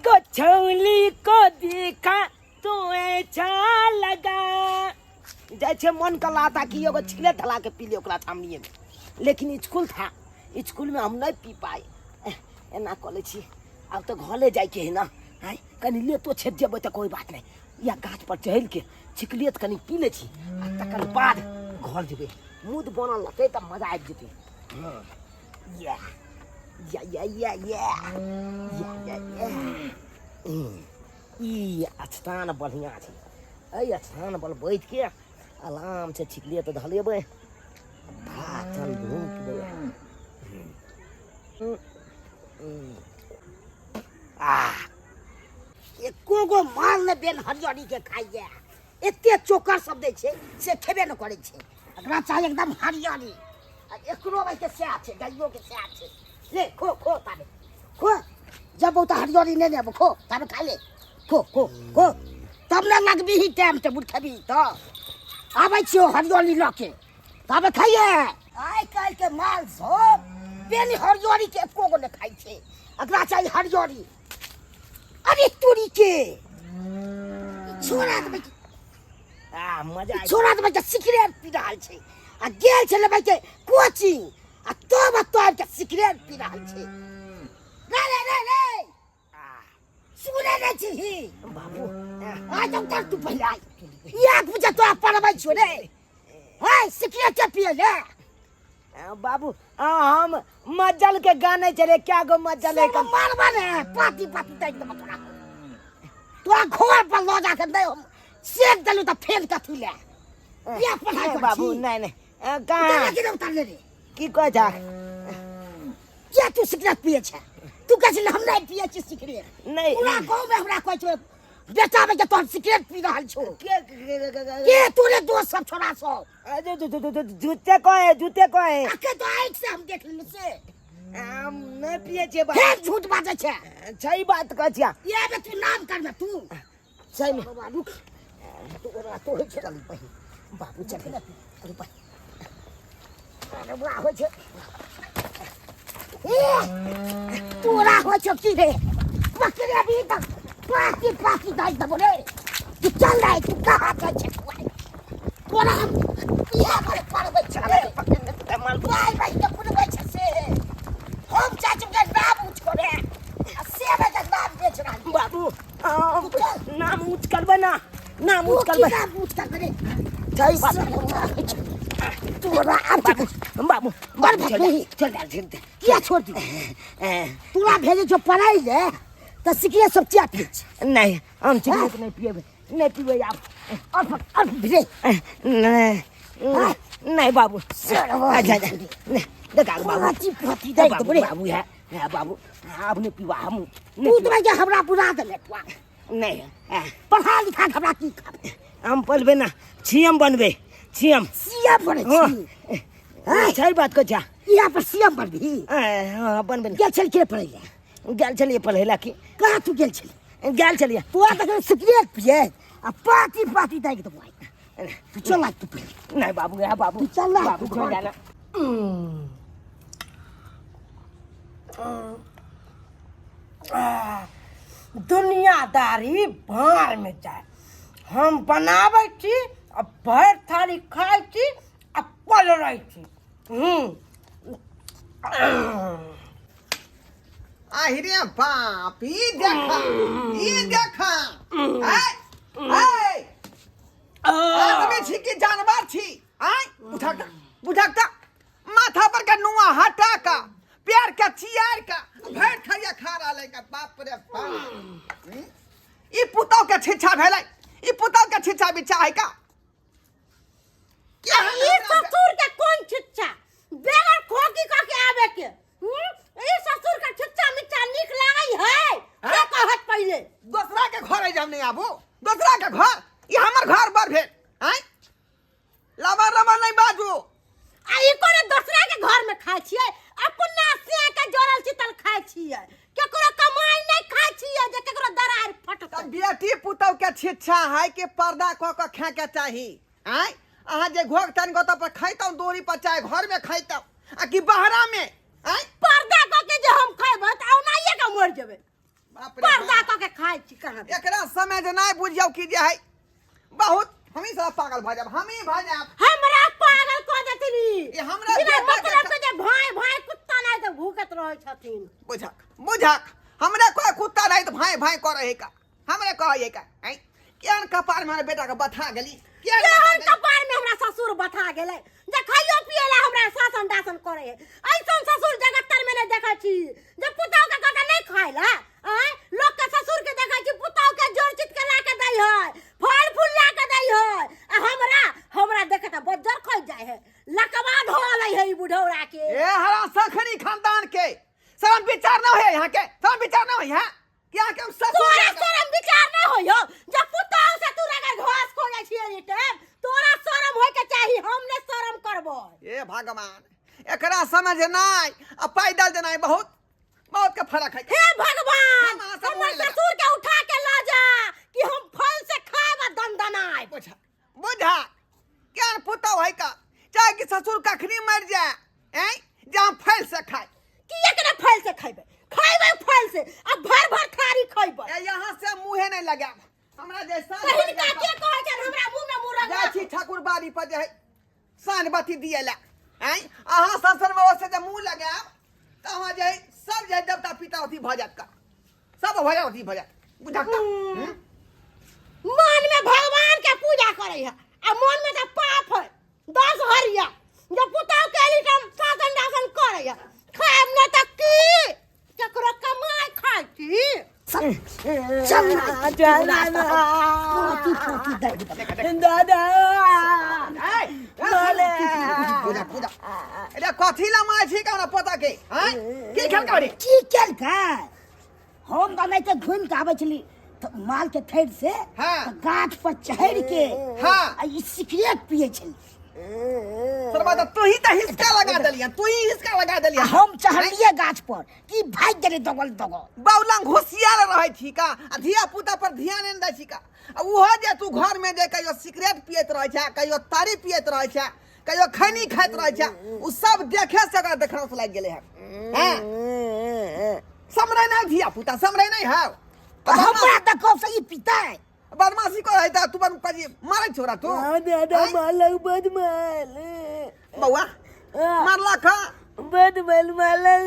एगो छौली को देखा तो ऐसा लगा। जाइ छै मन के लाता कि एगो छिले धला के पी ले ओकरा सामने में, लेकिन स्कूल था, स्कूल में हम नहीं पी पाए। एना कऽ लै छी, आब तऽ घरे जाइके है ना। आँय, कनि लेटो छेद जेबै तऽ कोइ बात नहि। या गाछ पर चढ़ि के छिकलियै तऽ कनि पी लै छी आ तकर बाद घर जेबै। मूड बनल रहतै तऽ मजा आबि जेतै। हँ, या या या या या या या या। ई स्थान बढ़िआँ छै। एहि स्थान पर बैठ के आराम से छिकलियै तऽ धलेबै, भात घूमि देबै। आ एको गो माल ने बेन हरियरी के खाइए, एते चोकर सब दै छै से खेबे ने करै छै। एकरा चाही एकदम हरियरी। आ एकरो भाई के सएह छै, गाइयो के सएह छै। ले खो खो ताबे खो, जब तऽ हरियरी नहि लेब, खो ताबे खा ले, खो खो खो, तब ने लगबी टाइम टेबुल खेबी। तऽ आबै छियौ हरियरी लऽ के, ताबे खाइए। आइ काल्हि के माल सब बेन हरियरी के एको गो नहि खाइ छै। एकरा चाही हरियरी। अरे तोरी के छोड़ा देबै। आ मजा आबि। छोड़ा देबै के सिगरेट पी रहल छै आ गेल छलै भाई के कोचिंग आ तब तब के सिगरेट पी रहल छै। रे रे रे रे, सुनै नहि छी बाबू? आइ तऽ कर तू पहिले आइ एक बजे तोरा पढ़बै छियौ रे। है सिगरेट के पिए ले। बाबू, हम मज्जल के गाने चले क्या गो मज्जल है? कम मारबा ने पाती पाती ताकि देबो तोरा। तोरा घर पर लऽ जाके नहि हम सेक देलू तऽ फेर कथी ले या पढ़ाई नहीं कर बाबू। छी? नहीं नहीं, कहाँ कहाँ के उतारले रे? की कहै छा? किया तू सिगरेट पिए छे? तू कहै छे हम नहीं पिए छी सिगरेट। नहीं। पूरा गाँव में हमरा कहै छे बेटा बेटा तोहर सिगरेट पी रहल छौ। के? के तोरे दोस्त सब छोरा सब? जूते कहे, जूते कहे। आके तो आँखि से हम देख लेलु से। हम नहीं पिए छियै बाबू। फेर झूठ बाजै छे। सही बात कहै छियै। ये बे तू नाम करबे तू। सही में। बाबा रुक, तोरा तो होइ छै बहिन बाबू चल। अरे बा, अरे बा होइ छै। ए तोरा होइ छौ की रे? पकड़े अभी तक पाकी पाकी दाइ देबो रे। तू चल रे, तू कहाँ जाइ छै तू? आइ तोरा हम इएह पर पढ़बै छै रे। भाइ भाइ के पुरबै छै से हम चाहै छी हुनकर नाम ऊँच करे आ से के नाम बेच रहल। बाबू, हम तू चल। नाम ऊँच करबै ना, नाम तू ऊँच की करबै। नाम ऊँच करबै रे? सही बात। तोरा आब बाबू, बाबू, बड़ बाबू, छोड़ भगनी। दे, छोड़ दे, छोड़ दे। किया छोड़ दी? तोरा भेजे छौ पढ़ाई ले तऽ सिगरेट सब किया पियै छै? नहीं, हम सिगरेट नहीं पिएबै, नहीं पिएबै आब। और और रे। नहीं नहीं बाबू, अच्छा अच्छा, नहीं, देखा बाबू। पाती पाती दै बाबू देबो रे। बाबू है है बाबू, आब नहीं पीबा हम। तू तऽ भाई हमरा बुरा देले तू। नहीं, पढ़ा लिखा के हमरा की खाबे? हम पढ़बे ना, सीएम बनबे, सीएम। सीएम बनै छी? हाँ, सही बात कहै छा। यहाँ पर सीएम बनबी? हाँ, बनबे। गेल छल के पढ़ै ले? गेल छलियै पढ़ै ला। की कहाँ तू गेल छली? गेल छलियै। तोरा तऽ सिगरेट पिए आ पाती पाती दै के देबो आइ। तू चल आइ तू पहिले। नहीं बाबू, है बाबू। तू चल ना, बाबू, तू छोड़ घर। जाना। दुनियादारी भाड़ में जाय, हम बनाबै छी आ भरि थारी खाइ छी आ पलरै छी। आहि रे बाप, ई देखा, ई देखा। ऐ ऐ, आदमी छी कि जानवर छी? आय उठा का, उठा का, माथा पर का नुआ हटा का, पैर के चियार का भरि थरिया खा रहल है का। बाप रे बाप। ई पुतौ के छिच्छा भेलै, ई पुतौ के छिच्छा बिच्छा है का? ई ससुर के कोन छिच्छा? बेगर खोकी कह के आबे के। ई ससुर के छिच्छा मिच्छा नीक लागै है से कहत पहिले। दोसरा के घर जाम नहीं आबू, दोसरा के घर, ई हमर घर बर भेल। आय लबर लबर नहीं बाजू। आ ई कोनो दोसरा के घर में खाइ छियै? अपना से के जोड़ल चितल खाइ छियै, केकरो कमाई नहीं खाइ छियै जे केकरो दरार फटतै। तब बेटी पुतौ के छिच्छा है कि पर्दा कऽ के खाए के चाही? आय अहाँ जे घोघ तन गो पर खैतौ दूरी पर, चाहे घर में खैतौ आ कि बहरा में? आय पर्दा कऽ के जे हम खैबै तऽ ओनाहिए के मरि जेबै। बाप रे पर्दा बाप। कऽ के खाइ छी कहाँ एकरा समय जे नहि बुझियौ कि जे है बहुत हमही सब पागल भऽ जायब, हमही भऽ जायब। हमरा पागल कऽ देथिन ई। ई हमरा बिना बेटा के मतलब के जे भाई भाई कुत्ता नहि तऽ भूकैत रहै छथिन। बुझक बुझक, हमरा कोई कुत्ता नहीं तो भाई भाई कर रहे का, हमरे कहे का हैं केहन कपार में हमरा बेटा के बथा गेली, केहन बथा केहन गेली? कपार में हमरा ससुर बथा गेलै जे खाइयो पिए ला हमरा शासन दासन करे है। ऐसन ससुर जगत्तर में नहीं देखै छी जे पुतहु के कहता नहीं खाइ ला। आँय, लोक के ससुर के देखै छी पुतहु के जोर चित के ला के दै है, फल फूल ला के दै है, आ हमरा हमरा देखे तऽ बज्जर खै जाइ है, लकवा धो लै है ई बुढ़ौरा के। ए हरा सखनी खानदान के शरम विचार न होय यहाँ के, शरम विचार न होय यहाँ कि यहाँ के हम ससुर तोरा शरम विचार न होय हो जब पुतहु से तू अगर घास खोजै छियै रे टाइम, तोरा शरम होय के चाही, हम ने शरम करबै। ए भगवान, एकरा समझ नाय आ पैदल जेनाय बहुत बहुत के फर्क है। हे भगवान, हम अहाँ से हमर बोले लगा। ससुर के उठा के ला जा कि हम फल से खाएब आ दनदनाएब। बुझा बुझा केहन पुतहु है का, चाहे कि ससुर कखनी मर जाए हैं जे हम फल से खाए। किएक ने फल से खैबै? खैबै फल से आ भर भर थारी खैबै। ए यहाँ से मुँहे नहीं लगाब हमरा जैसा। तऽ हिनका के कहै छनि हमरा मुँह में मुँह जाइ रंगा? छी ठाकुर बाड़ी पर जे है साँझ बाती दिए ला, हैं अहाँ ससुर में ओसे जे मुँह लगाब तऽ अहाँ जे है सब जे है देवता पिता अथी भऽ जायत का, सब भऽ जायत अथी भऽ जायत बुझक का। मन में भगवान के पूजा करे है आ मन में तऽ पाप है 10 हरिया जब पुतहु के एली तऽ शासन दासन करे है, खायब नहि तऽ की ककरो कमाइ खाइ छी। चल ना, चल ना। पोती पोती दर्द बना। दादा बोले। पूजा पूजा अरे कथी ला मारै छी का हमरा पोता के हैं की खेल करी की केलकै? हम तऽ नहि तऽ घुमि कऽ आबै छली तऽ माल के थैर से हाँ। तऽ गाछ पर चढ़ि के हाँ। आ ई सिगरेट पियै छली। सरबा तऽ तू ही तऽ हिसका लगा देलियन, तू ही हिसका लगा देलियन। आ हम चढ़लियै गाछ पर कि भागि गेलै दगल दगल। बाउलंग होशियार रहै छी का आ धिया पुता पर ध्यान नहि दै छी का, आ ओहो जे तू घर में जे कहियो सिगरेट पियैत रहै छै, कहियो ताड़ी पियैत रहै छै, कहियो खैनी खाइत रहै छै, ओ सब देखे से ओकरा देखना से लागि गेलै हन। हैं समरै नहि धिया पुता, समरै नहि हौ। हमरा देखो से ई पितै बदमाशी करै तऽ तू बन कजी मारै छोरा तू। हाँ दादा आँय? मालक बदमाल। बौआ मारलक हँ? बदमाल मालक।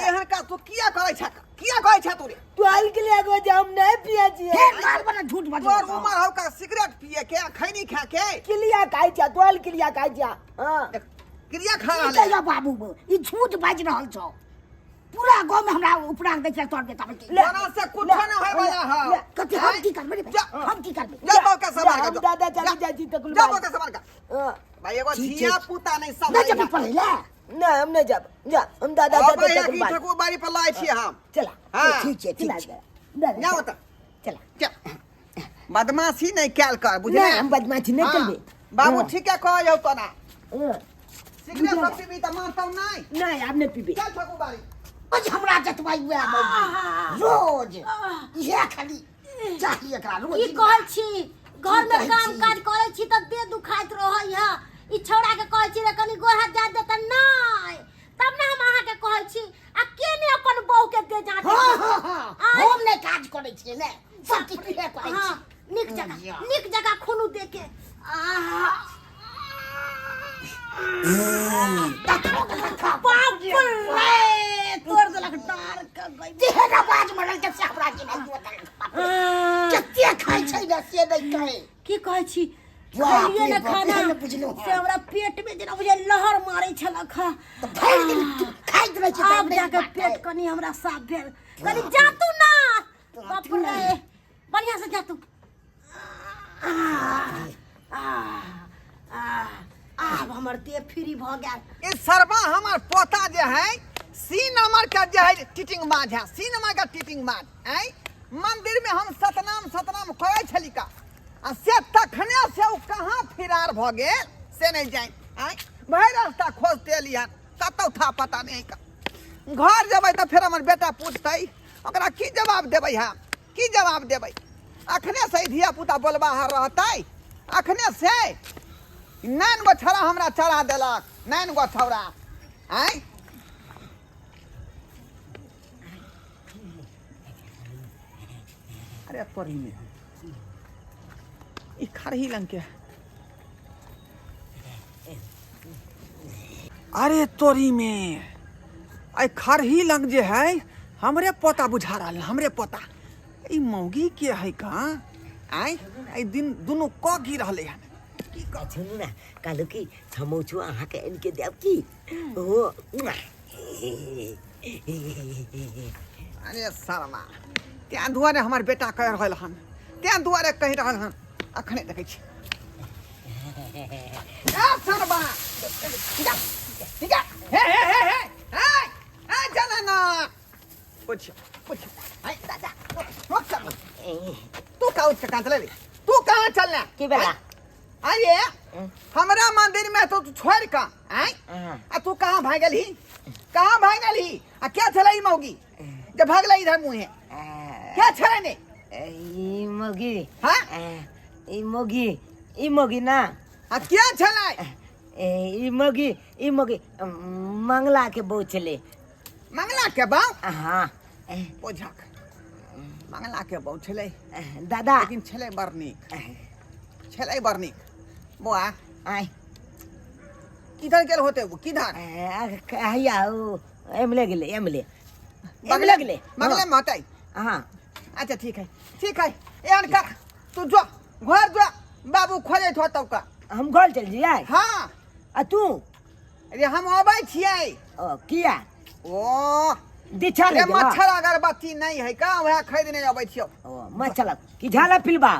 एहन का तू किया करै छ, किया करै छ तू रे? टोल के लिए गो हम नहीं पिया छियै। हे माल बना झूठ बजै तोर उमर हौ का सिगरेट पिए के आ खैनी खा के? क्रिया खाइ छ, टोल क्रिया खाइ छ। हाँ देख, क्रिया खा की रहल है। कहियो बाबू, ई झूठ बाजि रहल छौ। पूरा गाँव में हमरा उपरा के देखले तोर बेटा बेटी। ले, तोरा से कुछो न होय वाला हौ। ले, कथी हम की करबै रे? जा। हम की करबै? जा बौका के सवार जा, कर हम दादा चली जाइ छी तकुल जा बाड़ी। बौका के सवार कर। हाँ। भाई एगो ठीक धिया छै। पुता नहीं सब नहि जेबै पढ़ै लए? नहीं हम नहीं जाब, जा हम दादा अब जाते भैया तकुल की बाड़ी। ठाकुर बाड़ी पर लाए छी हम। चला। हाँ। ठीक छै, ठीक चला छै। दादा, जा ओतऽ। चला। चल। बदमाशी नहीं कैल कर, बुझले? नहीं, हम बदमाशी नहीं हाँ। करबे। बाबू हाँ। ठीक है कह जाओ तोरा। हाँ। सिगरेट सब पीबी त मानतौ नहीं। नहीं, आब नहीं पीबे। चल ठाकुर बाड़ी। रोज हमरा जतबै उएह मौगी। रोज इएह खाली चाही एकरा रोज। की कहै छी घर में की कहै काम छी? काज करै छी तऽ देह दुखाइत रहै है। ई छौड़ा के कहै छी रे कनी गोड़ हाथ जा दे तऽ नहि, तब ने हम अहाँके कहै छी आ के ने अपन बहू के दे जाँच। हाँ, हाँ, हाँ। आँय? हम नहि काज करै छियै ने, सब किछु इएह करै हाँ, छी। नीक जगह, नीक जगह खूनू दे के। आह, देखो, देखो। बाप रे, तोड़ देलक डार के गई। जेहन आवाज मरल के से हमरा के नहि बोतल। कते खाइ छै ने से नहि कहै। की कहै छी? बाप खैलियै रे ने बाप, खाना एहन बुझलहुँ से हमरा पेट में जेना बुझे लहर मारै छलक हँ। तऽ भरि दिन खाइत रहै छै। आब जाके पेट कनी हमरा साफ भेल। कनी जातू ना, बाप रे, बढ़िया से जातू। आब हमर देह फ्री भऽ गेल। ई सरबा हमर पोता जे है सी नंबर के जे है टीटिंग बाज है, सी नंबर के टीटिंग बाज है। मंदिर में हम सतनाम सतनाम करै छली का आ से तखने से ओ कहाँ फिरार भऽ गेल से नहीं जानि। आँय भरि रास्ता खोजते एलियै हन, कतौ था पता नहीं का। घर जेबै तऽ फेर हमर बेटा पूछतै, ओकरा की जवाब देबै हम, की जवाब देबै? अखने से धिया पुता बोलबाहर रहतै, अखने से 9 गो छौड़ा हमरा चढ़ा देलक, 9 गो छौड़ा। आँय अरे तोरी में ई खरही लंग के अरे तोरी में आई खरही लंग जे है हमरे पोता बुझा रहल हमरे पोता ई मौगी के है का आय आई दिन दुनू क की रहले हन की क सुनू ने कहलू कि समोचो अहाँके आनि के देब की ओ अरे शर्मा तें दुआरे हमर बेटा कहि रहल हन तें दुआरे कहि रहल हन अखने देखै छी ए शर्मा ठीक है हे हे हे हे हे ए चला ना पूछ पूछ हाय दादा रुक चल तू कहाँ उठ के कहाँ चले तू कहाँ चलना की भेला? अरे हमरा मंदिर में तो तू छोड़ का आय आ तू कहाँ भागल ही कहाँ भागल ही आ क्या छलै ई मौगी जब भागल इधर मुँहे क्या छलै ने ई मौगी हाँ? ई मौगी ई मौगी ना आ क्या छलै ए, ई मौगी ई मौगी मंगला के बहू छलै मंगला के बाऊ हाँ ओझक मंगला के बहू छलै दादा लेकिन छलै बड़ नीक छलै बड़ नीक बौआ आय किधर गेल होते वो किधर हैया ओ एमले गेलै एमले एमले गेलै बगले में होतै हाँ अच्छा ठीक है ठीक है एहन कर तू जो घर जो बाबू खोजैत होतौ का हम घर चल जियै हाँ आ तू अरे हम अबै छियै ओ किया ओ दीक्षा अरे ले मच्छर अगरबत्ती नहीं है का वएह खरीदने अबै छियौ ओ मच्छर की झाला फिलबा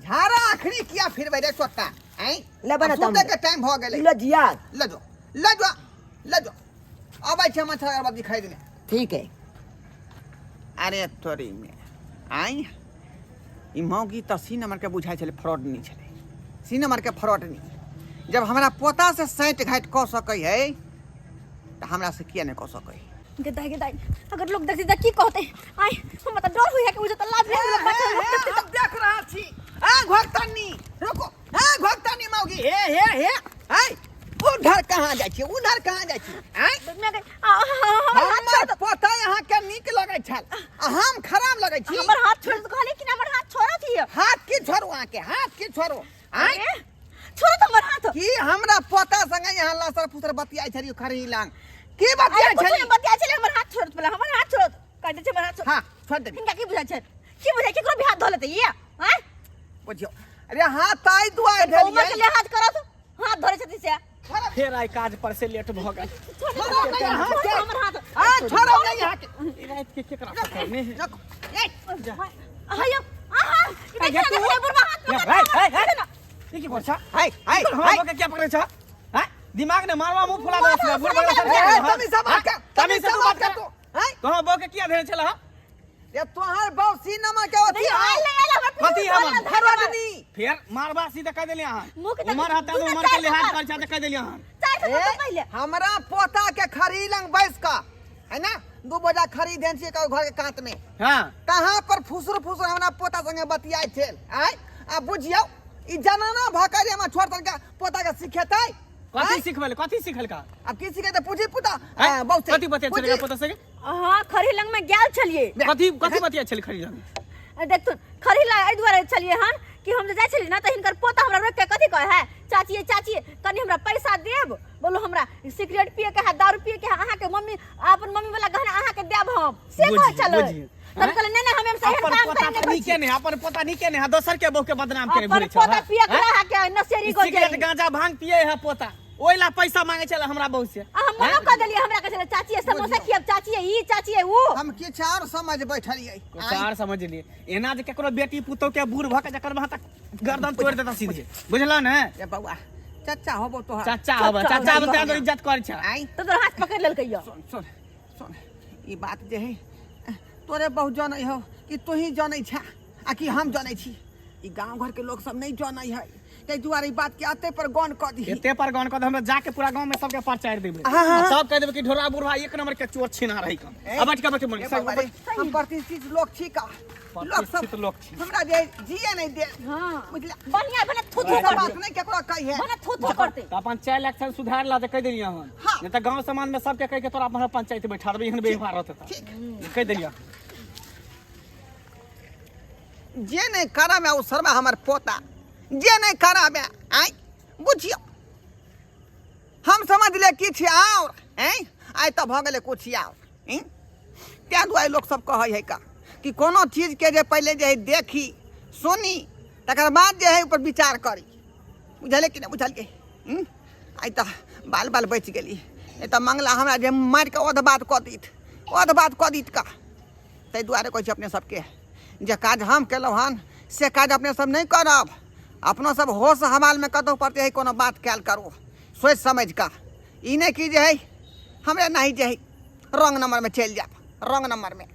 झाड़ा अखनी किया फिरबै रे चोट्टा आँय ले बना आब सुतै के टाइम भऽ गेलै ल जिया ल जो ल जो ल जो अबै छियै मच्छर अगरबत्ती खरीदने ठीक है अरे तोरी में आँय ई मौगी तऽ सी नंबर के बुझाइ छलै फ्रॉड नहि छलै सी नंबर के फ्रॉड नहि जब हमरा पोता से सैट घाट कऽ सकै है तऽ हमरा से किया नहि कऽ सकै है गे दाइ गे दाइ अगर लोग देखते त की कहते आय हमरा त डर होइया कि बुझे त लाज नहि बच्चा लोग देखते हम देख रहल छी आ घोकतनी रुको आ घोकतनी मौगी हे हे हे आय उधर कहाँ जाइ छी उधर कहाँ जाइ छी आय मैं गई हमर पोता यहाँ के नीक लगै छल आ हम खराब लगै छी हमर हाथ छोड़ तो कहले कि ना हमर हाथ छोड़ो थी हाथ की छोड़ू अहाँके हाथ की छोड़ू आय अरे छोड़ो तो हमर हाथ की हमरा पोता संगे यहाँ लसर फुसर बतियाइ छलियै खरी लांग की अरे बतियाइ कुछ छली नहीं बतिया छले हमर हाथ छोड़ पहले हमर हाथ छोड़ काटे छे हमर हाथ छोड़ हाँ छोड़ देबी हिनका की बुझाइ छै की बुझाइ केकरो भी हाथ धो लेतै ये आय बुझियौ अरे हाथ ताहि दुआरे उमर के भेलियै लिहाज करत हाथ धरे छथि से फेर आइ काज पर से लेट भऽ गेल छोड़ दे छोड़ो नहीं हमर हाथ के। हमर हाथ आ छोड़ो नहीं हाथ के। ई राति के केकरा पकड़ने है नको। ए, आयो आहा ई आ, देखिए तू- देखिए बुढ़वा हाथ ए, पकड़ ए, ए, ए, देखिए ना ई की कर छ हाय हाय हमरा हाय बके क्या पकड़े छ हैं दिमाग ने मारवा मुंह फुला देलक बुढ़ ए, ए, तमीज से बात कर तमीज से बात कर तू हाय तोहरा बके किया धेने छला ये तोहर बौसी नमक के अथी नहीं आयल नहीं आयल हमर कथी हमर? फरवडनी फेर मारवा सीधा कह देली अहाँ मुँह के उमर हता दू उमर के चार लिहाज थप्पड़। कर छ त कह देली अहाँ चार ए, थप्पड़ पहिले हमरा पोता के खरी लंग बैस क है ना दू बोझा खरी देन छियै घर के कात में हां कहाँ पर फुसुर फुसुर हमरा पोता संगे बतियाइ छेल आय आ बुझियौ ई जनाना भऽ के जे हमरा छोड़ तनका पोता के सिखेतै कथी सिखबल कथी सिखल का अब की सिखेतै पूछी पुता हैं? बहुत कथी बतिया छल पोता से हां खरी लंग में गेल छलिए कथी कथी बतिया छल खरी लंग देखथुन खरी लंग एहि दुआरे छलिए हन कि हम जे जाइ छलिए ना तऽ हिनकर पोता हमरा रोकि के कथी कहै है चाची चाची कनि हमरा पैसा देब बोलो हमरा सिगरेट पिए के है दारू पिए के है अहाँके मम्मी अपन मम्मी वाला गहना अहाँके देब हम से कहै बुझिए, छलै बुझिए। तब कहले नहीं नहीं हम एम से एहन अपन काम पोता करे तऽ नहीं नीके नहि अपन पोता नीके नहि दोसर के बहू के बदनाम करे अपन घुरै छै पोता पिए के रहा के नशेरी को सिगरेट जाई गांजा भांग पिए है पोता ओहि ला पैसा मांगे छले हमरा बहू से आ हम मनो कह देलिए हमरा कहै छलै चाची समोसा खियाब चाची ई चाची ऊ हम किछु आओर समझ बैठलियै चार समझ लिए एना जे केकरो बेटी पुतोह के बूढ़ भऽ के जकर वहाँ तक गर्दन तोड़ देता सीधे बुझल ने ए बौआ चच्चा होबो तोहर चाचा आब चाचा आब तें तोर इज्जत कर छै आइ तो तोर हाथ पकड़ लेलकै यो सुन सुन सुन ई बात जे है तोरे बहुत जनै हो कि तोही जनै छा आ कि हम जनै छी ई गांव घर के लोग सब नहीं जनै है ताहि दुआरे ई बात के अते पर गौन कऽ दीही एते पर गन कऽ दे हमरा जाके पूरा गांव में सबके परचार देबै हाँ, हाँ। आ सब कह देबै कि ढोरा बुढ़वा एक नंबर के चोर छिना रही कम ए, आ बैठ के बैठ के ए बाबा रे, हम प्रतिष्ठित लोग छी का लोग सब प्रतिष्ठित लोग छी। हमरा जे जिए नहीं दे हां बुझला बढ़िया भने थू थू ई सब करते बात नहीं केकरो कही है भने थू थू करते तऽ अपन चारि लाख से सुधार ला तऽ कहि देलियै हन हाँ। नहीं तऽ गांव समाज में सबके कहि के तोरा अपन पंचायत बैठा देबै एहन व्यवहार रहतै तऽ ठीक कहि देलियै। जे नहि करब ओ सरबा हमर पोता जे नहि करब आँय बुझियौ हम समझ ले किछु आओर आँय आइ तऽ भऽ गेलै किछु आओर आँय ताहि दुआरे लोकसभ कहै हइ का कि कोनो चीजके जे पहिले जे हइ देखी सुनी तकर बाद जे हइ ओहिपर विचार करी बुझलियै कि नहि बुझलियै हूँ? आइ तऽ बाल बाल बचि गेली नहि तऽ मंगला हमरा जे मारि कऽ ओध बात कऽ दैत ओध बात कऽ दैत का ताहि दुआरे कहै छी अपने सबके जे काज हम केलहुँ हन से काज अपने सब नहि करब अपनो सब होश हवालमे कतहु पर जे हइ कोनो बात कयल करू सोचि समझि कऽ ई नहि कि जे हइ हमरे नहि जे हइ रॉन्ग नंबरमे चलि जायब रॉन्ग नंबरमे।